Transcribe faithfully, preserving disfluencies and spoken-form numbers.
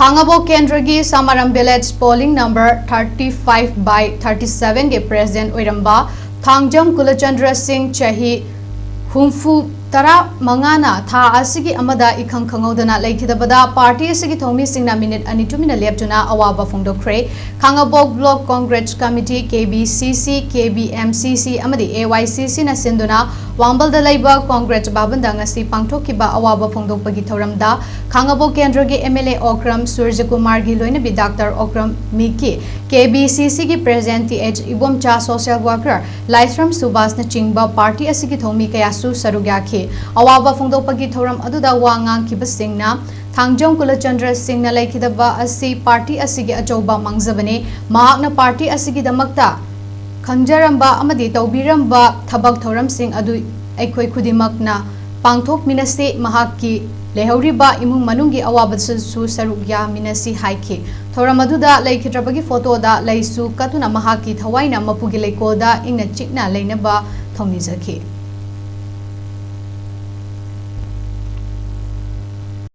ꯈꯥꯉꯕꯣꯛ ꯀꯦꯟꯗ꯭ꯔꯒꯤ ꯁꯥꯃꯥꯔꯥꯝ village polling number thirty five by thirty seven ꯒꯤ president ꯑꯣꯏꯔꯝꯕ ꯊꯥꯡꯖꯝ ꯀꯨꯂꯆꯟꯗ꯭ꯔ ꯁꯤꯡ, ꯆꯍꯤ ꯍꯨꯝꯐꯨ ꯇꯔꯥ ꯃꯉꯥꯅ ꯊꯥ ꯑꯁꯤꯒꯤ ꯑꯃꯗ ꯏꯈꯪ ꯈꯪꯍꯧꯗꯅ ꯂꯩꯈꯤꯗꯕꯗ party ꯑꯁꯤꯒꯤ ꯊꯧꯃꯤꯁꯤꯡꯅ minute ꯑꯅꯤ ꯇꯨꯃꯤꯟꯅ ꯂꯦꯞꯇꯨꯅ ꯑꯋꯥꯕ ꯐꯣꯡꯗꯣꯛꯈ꯭ꯔꯦ꯫ ꯈꯥꯉꯕꯣꯛ Block Congress Committee, K B C C, K B M C C ꯑꯃꯗꯤ A Y C C ꯅ ꯁꯤꯟꯗꯨꯅ ꯋꯥꯡꯕꯜꯗ ꯂꯩꯕ Congress ꯚꯕꯟꯗ ꯉꯁꯤ ꯄꯥꯡꯊꯣꯛꯈꯤꯕ ꯑꯋꯥꯕ ꯐꯣꯡꯗꯣꯛꯄꯒꯤ ꯊꯧꯔꯝꯗ ꯈꯥꯉꯕꯣꯛ ꯀꯦꯟꯗ꯭ꯔꯒꯤ M L A ꯑꯣꯀ꯭ꯔꯝ ꯁꯨꯔꯖꯀꯨꯃꯥꯔꯒꯤ ꯂꯣꯏꯅꯕꯤ Doctor Okram ꯃꯤꯀꯤ, K B C C ꯒꯤ president T H Ibomcha, social worker ꯂꯥꯏꯁ꯭ꯔꯝ ꯁꯨꯕꯥꯁꯅꯆꯤꯡꯕ party ꯑꯁꯤꯒꯤ ꯊꯧꯃꯤ ꯀꯌꯥꯁꯨ ꯁꯔꯨꯛ ꯌꯥꯈꯤ꯫ ꯑꯋꯥꯕ ꯐꯣꯡꯗꯣꯛꯄꯒꯤ ꯊꯧꯔꯝ ꯑꯗꯨꯗ ꯋꯥ ꯉꯥꯡꯈꯤꯕꯁꯤꯡꯅ ꯊꯥꯡꯖꯝ ꯀꯨꯂꯆꯟꯗ꯭ꯔ ꯁꯤꯡꯅ ꯂꯩꯈꯤꯗꯕ ꯑꯁꯤ party ꯑꯁꯤꯒꯤ ꯑꯆꯧꯕ ꯃꯥꯡꯖꯕꯅꯤ꯫ ꯃꯍꯥꯛꯅ party ꯑꯁꯤꯒꯤꯗꯃꯛꯇ ꯈꯪꯖꯔꯝꯕ ꯑꯃꯗꯤ ꯇꯧꯕꯤꯔꯝꯕ ꯊꯕꯛ ꯊꯧꯔꯝꯁꯤꯡ ꯑꯗꯨ ꯑꯩꯈꯣꯏ ꯈꯨꯗꯤꯡꯃꯛꯅ ꯄꯥꯡꯊꯣꯛꯃꯤꯟꯅꯁꯤ꯫ ꯃꯍꯥꯛꯀꯤ ꯂꯩꯍꯧꯔꯤꯕ ꯏꯃꯨꯡ ꯃꯅꯨꯡꯒꯤ ꯑꯋꯥꯕꯗꯁꯨ ꯁꯔꯨꯛ ꯌꯥꯃꯤꯟꯅꯁꯤ ꯍꯥꯏꯈꯤ꯫ ꯊꯧꯔꯝ ꯑꯗꯨꯗ ꯂꯩꯈꯤꯗ꯭ꯔꯕꯒꯤ photo ꯗ ꯂꯩꯁꯨ ꯀꯠꯇꯨꯅ ꯃꯍꯥꯛꯀꯤ ꯊꯋꯥꯏꯅ ꯃꯄꯨꯒꯤ ꯂꯩꯀꯣꯜꯗ ꯏꯪꯅ ꯆꯤꯛꯅ ꯂꯩꯅꯕ ꯊꯧꯅꯤꯖꯈꯤ꯫